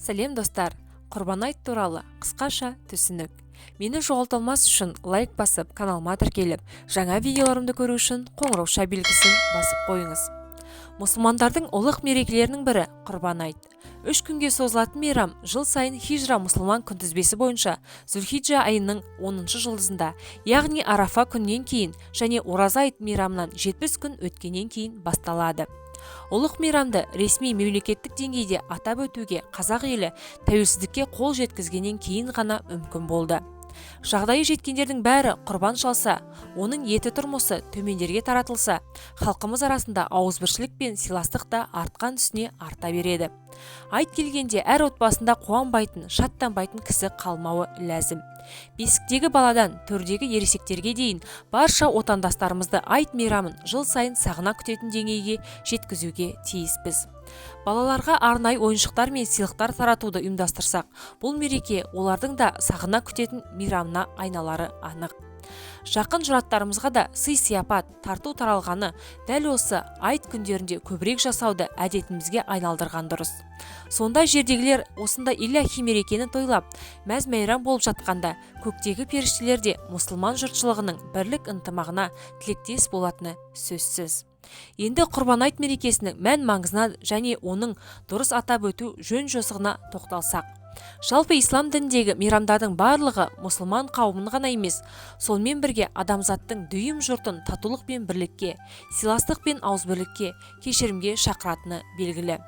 Сәлем, достар! Құрбан айт туралы қысқаша түсінік. Мені жоғалта алмас үшін лайк басып, каналыма тіркеліп, жаңа видеоларымды көру үшін қоңырауша белгісін басып қойыңыз. Мұсылмандардың ұлық мерекелерінің бірі – Құрбан айт. 3 күнге созылатын мейрам жыл сайын хижра мұсылман күнтізбесі бойынша зүлхиджа айының 10 жұлдызында, яғни Арафа күнінен кейін және Ораза айт мейрамынан 70 күн өткеннен кейін басталады. Ұлық мейрамды ресми мемлекеттік деңгейде атап өтуге қазақ елі тәуелсіздікке қол жеткізгеннен кейін ғана мүмкін болды. Жағдайы жеткендердің бәрі құрбан шалса, оның еті тұрмысы төмендерге таратылса, халқымыз арасында ауызбіршілік пен сыйластық та артқан үстіне арта береді. Айт келгенде әр отбасында қуанбайтын, шаттанбайтын кісі қалмауы ләзім. Бесіктегі баладан төрдегі ересектерге дейін барша отандастарымызды айт мейрамын жыл сайын сағына күтетін деңгейге жеткізуге тиіспіз. Балаларға арнайы ойыншықтар мен сыйлықтар таратуды ұйымдастырсақ, бұл мереке олардың да сағына күтетін мейрамына айналары анық. Жақын жұраттарымызға да сый-сияпат тарту таралғаны дәл осы айт күндерінде көбірек жасауды әдетімізге айналдырған дұрыс. Сонда жердегілер осындай иләһи мерекені тойлап, мәз-мейрам болып жатқанда, көктегі періштелер де мұсылман жұртшылығының бірлік ынтымағына тілектес болатыны сөзсіз. Енді Құрбан айт мерекесінің мән маңызына және оның дұрыс атап өту жөн жосығына тоқталсақ. Жалпы, ислам дініндегі мейрамдардың барлығы мұсылман қауымын ғана емес, сонымен бірге адамзаттың дүйім жұртын татулық пен бірлікке, сыйластық пен ауызбірлікке, кешірімге шақыратыны белгілі.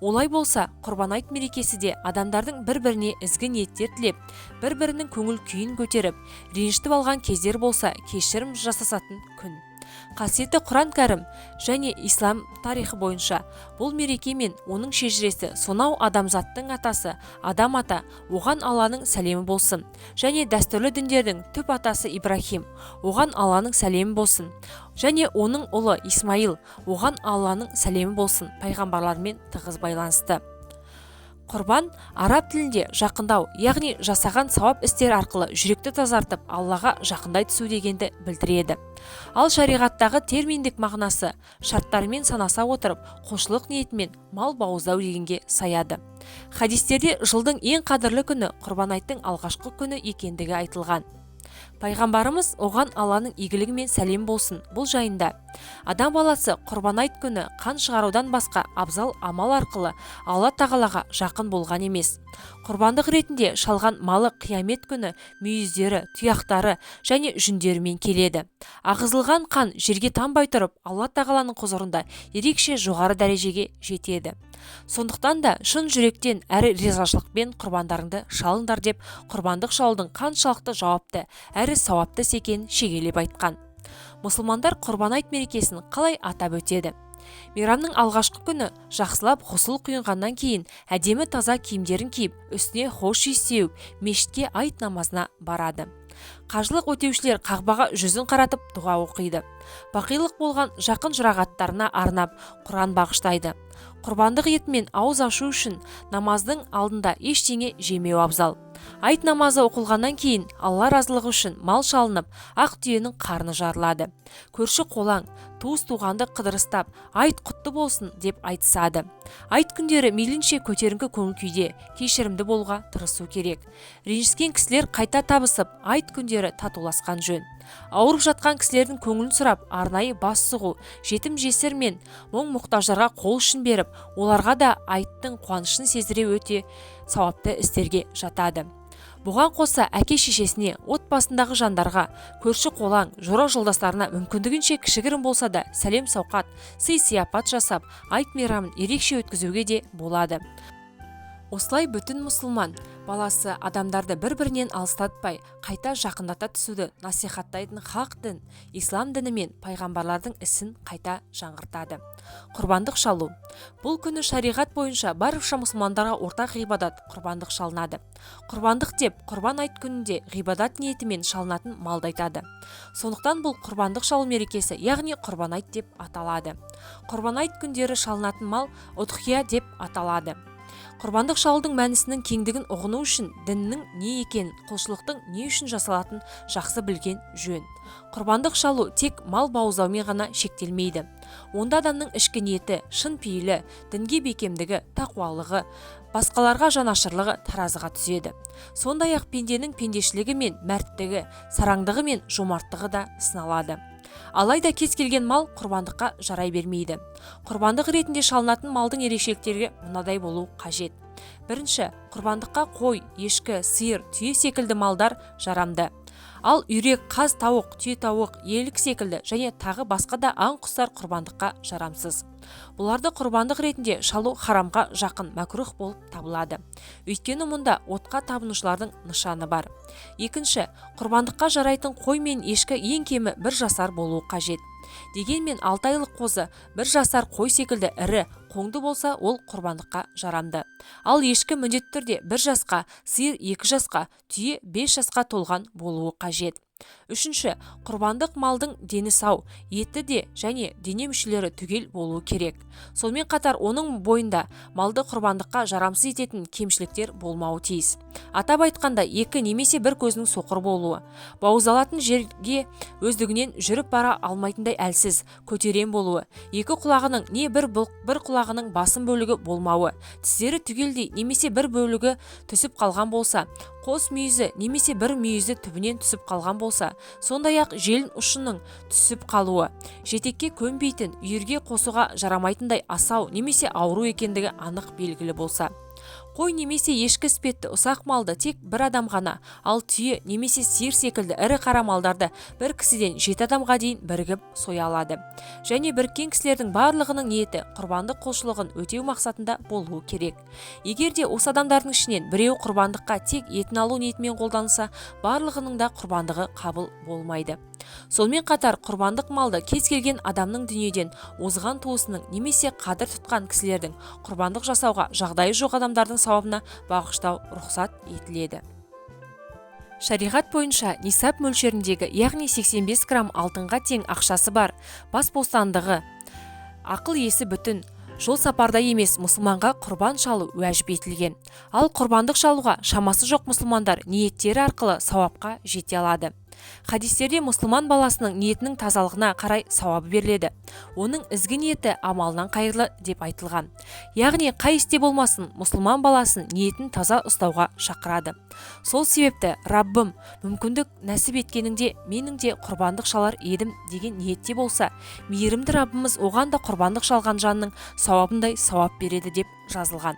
Олай болса, Құрбан айт мерекесі де адамдардың бір біріне ізгі ниеттер тілеп, бір бірінің көңіл күйін көтеріп, ренжітіп алған кездер болса, кешірім жасасатын күн. Қасиетті Құран Кәрім және ислам тарихы бойынша бұл мереке мен оның шежіресі сонау адамзаттың атасы Адам ата, оған Алланың сәлемі болсын, және дәстүрлі діндердің түп атасы Ибрахим, оған Алланың сәлемі болсын, және оның ұлы Исмаил, оған Алланың сәлемі болсын, пайғамбарлармен тығыз байланысты. Құрбан – араб тілінде жақындау, яғни жасаған сауап істер арқылы жүректі тазартып, Аллаға жақындай түсу дегенді білдіреді. Ал шариғаттағы терминдік мағынасы шарттарымен санаса отырып, құлшылық ниетімен мал бауыздау дегенге саяды. Хадистерде жылдың ең қадірлі күні Құрбан айттың алғашқы күні екендігі айтылған. Пайғамбарымыз, оған Алланың игілігі мен сәлем болсын, бұл жайында: «Адам баласы Құрбан айт күні қан шығарудан басқа абзал амал арқылы Алла тағалаға жақын болған емес. Құрбандық ретінде шалған малы қиямет күні мүйіздері, тұяқтары және жүндерімен келеді. Ағызылған қан жерге тамбай тұрып, Алла тағаланың құзырында ерекше жоғары дәрежеге жетеді. Сондықтан да шын жүректен әрі ризашылықпен құрбандарыңды шалыңдар», – деп, құрбандық шалудың қаншалықты жауапты әрі сауапты іс екенін шегелеп айтқан. Мұсылмандар Құрбан айт мерекесін қалай атап өтеді? Мейрамның алғашқы күні жақсылап ғұсыл құйынғаннан кейін, әдемі таза киімдерін киіп, үстіне хош иіс сеуіп, мешітке айт намазына барады. Қажылық өтеушілер Қағбаға жүзін қаратып дұға оқиды, бақилық болған жақын жұрағаттарына арнап құран бағыштайды. Құрбандық етімен ауыз ашу үшін намаздың алдында ештеңе жемеу абзал. Айт намазы оқылғаннан кейін Алла разылығы үшін мал шалынып, ақ түйенің қарны жарылады. Көрші қолаң, туыс туғанды қыдырыстап, «Айт құтты болсын» деп айтысады. Айт күндері мейлінше көтеріңкі көңіл күйде, кешірімді болуға тырысу керек. Ренжіскен кісілер қайта табысып, айт күндері татуласқан жөн. Ауырып жатқан кісілердің көңілін сұрап, арнайы бас сұғу, жетім жесір мен мұң мұқтаждарға қол ұшын беріп, оларға да айттың қуанышын сездіре өте сауапты істерге жатады. Бұған қоса, әке шешесіне, отбасындағы жандарға, көрші қолаң, жора жолдастарына мүмкіндігінше кішігірім болса да сәлем сауқат, сый сияпат жасап, айт мейрамын ерекше өткізуге де болады. Осылай бүтін мұсылман баласы адамдарды бір-бірінен алыстатпай, қайта жақындата түсуді насихаттайтын хақ дін – ислам діні мен пайғамбарлардың ісін қайта жаңғыртады. Құрбандық шалу. Бұл күні шариғат бойынша барша мұсылмандарға ортақ ғибадат – құрбандық шалынады. Құрбандық деп Құрбан айт күнінде ғибадат ниетімен шалынатын малды айтады. Сондықтан бұл құрбандық шалу мерекесі, яғни Құрбан айт деп аталады. Құрбан айт күндері шалынатын мал ұдхия деп аталады. Құрбандық шалудың мәнісінің кеңдігін ұғыну үшін діннің не екенін, құлшылықтың не үшін жасалатынын жақсы білген жөн. Құрбандық шалу тек мал бауыздаумен ғана шектелмейді. Онда адамның ішкі ниеті, шын пейілі, дінге бекемдігі, тақуалығы. Басқаларға жанашырлығы таразыға түседі. Сондай-ақ пенденің пендешілігі мен мәрттігі, сараңдығы мен жомарттығы да сыналады. Алайда кез келген мал құрбандыққа жарай бермейді. Құрбандық ретінде шалынатын малдың ерекшеліктері мынадай болу қажет. Бірінші, құрбандыққа қой, ешкі, сиыр, түйе секілді малдар жарамды. Ал үйрек, қаз, тауық, түйетауық, елік секілді және тағы басқа да аң құстар құрбандыққа жарамсыз. Бұларды құрбандық ретінде шалу харамға жақын мәкрух болып табылады. Өйткені мұнда отқа табынушылардың нышаны бар. Екінші, құрбандыққа жарайтын қой мен ешкі ең кемі 1 жасар болуы қажет. Дегенмен 6 айлық қозы 1 жасар қой секілді ірі, қоңды болса, ол құрбандыққа жарамды. Ал ешкі міндетті түрде 1 жасқа, сиыр 2 жасқа, түйе 5 жасқа толған болуы қажет. Үшінші, құрбандық малдың дені сау, еті де және дене мүшелері түгел болуы керек. Сонымен қатар оның бойында малды құрбандыққа жарамсыз ететін кемшіліктер болмауы тиіс. Атап айтқанда, 2 немесе 1 көзінің соқыр болуы, бауыздалатын жерге өздігінен жүріп бара алмайтындай әлсіз, көтерем болуы, 2 құлағының не бір құлағының басым бөлігі болмауы, тістері түгелдей немесе бір бөлігі түсіп қалған болса, қос мүйізі немесе бір мүйізі түбінен түсіп қалған болса, сондай-ақ желін ұшының түсіп қалуы, жетекке көнбейтін, үйірге қосуға жарамайтындай асау немесе ауру екендігі анық белгілі болса. Қой немесе ешкі іспетті ұсақ малды тек бір адам ғана, ал түйе немесе сиыр секілді ірі қара малдарды бір кісіден 7 адамға дейін бірігіп соя алады. Және біріккен кісілердің барлығының ниеті құрбандық құлшылығын өтеу мақсатында болуы керек. Егер де осы адамдардың ішінен біреуі құрбандыққа тек етін алу ниетімен қолданса, барлығының да құрбандығы қабыл болмайды. Сонымен қатар құрбандық малды кез келген адамның дүниеден озған туысының немесе қадір тұтқан кісілердің құрбандық жасауға жағдайы жоқ адамдардың сауабына бағыштау рұқсат етіледі. Шариғат бойынша нисап мөлшеріндегі, яғни 85 грамм алтынға тең ақшасы бар, бас бостандығы, ақыл есі бүтін, жол сапарда емес мұсылманға құрбан шалу уәжіп етілген. Ал құрбандық шалуға шамасы жоқ мұсылмандар ниеттері арқылы сауапқа жете алады. Хадистерде мұсылман баласының ниетінің тазалығына қарай сауабы беріледі. Оның ізгі ниеті амалынан қайырлы деп айтылған. Яғни қай істе болмасын мұсылман баласын ниетін таза ұстауға шақырады. Сол себепті Раббым, мүмкіндік нәсіп еткеніңде менің де құрбандық шалар едім деген ниетте болса, мейірімді Раббымыз оған да құрбандық шалған жанның сауабындай сауап береді деп жазылған.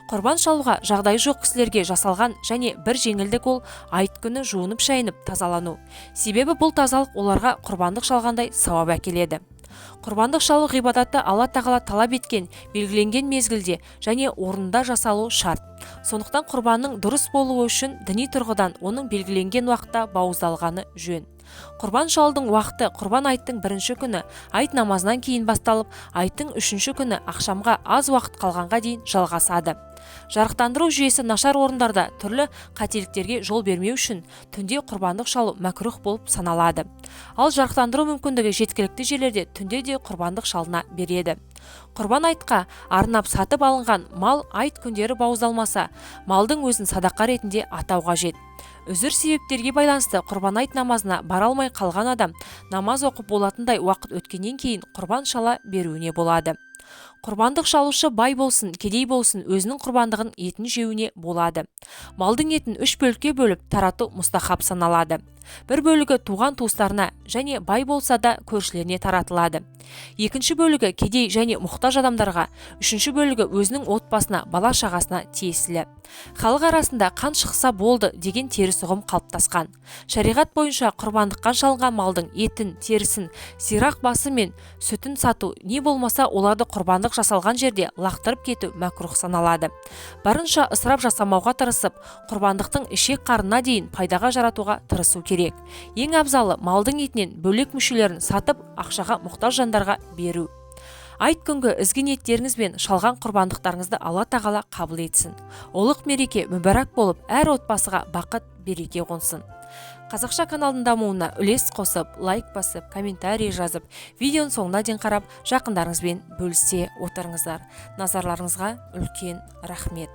Құрбан шалуға жағдайы жоқ кісілерге жасалған және бір жеңілдік ол айт күні жуынып шайынып тазалану. Себебі бұл тазалық оларға құрбандық шалғандай сауап әкеледі. Құрбандық шалу ғибадаты Алла тағала талап еткен белгіленген мезгілде және орнында жасалу шарт. Сондықтан құрбанның дұрыс болуы үшін діни тұрғыдан оның белгіленген уақытта бауыздалғаны жөн. Құрбан шалудың уақыты құрбан айттың бірінші күні айт намазынан кейін басталып, айттың үшінші күні ақшамға аз уақыт қалғанға дейін жалғасады. Жарықтандыру жүйесі нашар орындарда түрлі қателіктерге жол бермеу үшін түнде құрбандық шалу мәкрух болып саналады. Ал жарықтандыру мүмкіндігі жеткілікті жерлерде түнде де құрбандық шалына береді. Құрбан айтқа арнап сатып алынған мал айт күндері бауыздалмаса, малдың өзін садақа ретінде атау қажет. Үзір себептерге байланысты құрбан айт намазына бара алмай қалған адам намаз оқып болатындай уақыт өткеннен кейін құрбан шала беруіне болады. Құрбандық шалушы бай болсын, кедей болсын, өзінің құрбандығын етін жеуіне болады. Малдың етін 3 бөлікке бөліп тарату мұстахаб саналады. Бір бөлігі туған туыстарына және бай болса да көршілеріне таратылады. Екінші бөлігі кедей және мұқтаж адамдарға, үшінші бөлігі өзінің отбасына, бала шағасына тиесілі. Халық арасында қан шықса болды деген теріс ұғым қалыптасқан. Шариғат бойынша құрбандыққа шалынған малдың етін, терісін, сирақ басы мен сүтін сату, не болмаса оларды құрбандық жасалған жерде лақтырып кету мәкрух саналады. Барынша ысырап жасамауға тырысып, құрбандықтың ішек қарнына дейін пайдаға жаратуға тырысу керек. Ең абзалы малдың етінен бөлек мүшелерін сатып, ақшаға мұқтаж жандарға беру. Айт күнгі ізгі ниеттеріңіз бен шалған құрбандықтарыңызды Алла тағала қабыл етсін. Ұлық мереке мүбәрак болып, әр отбасыға бақыт, береке қонсын. Қазақша каналдың дамуына үлес қосып, лайк басып, комментарий жазып, видеоның соңына дейін қарап, жақындарыңызбен бөлісе отырыңыздар. Назарларыңызға үлкен рахмет.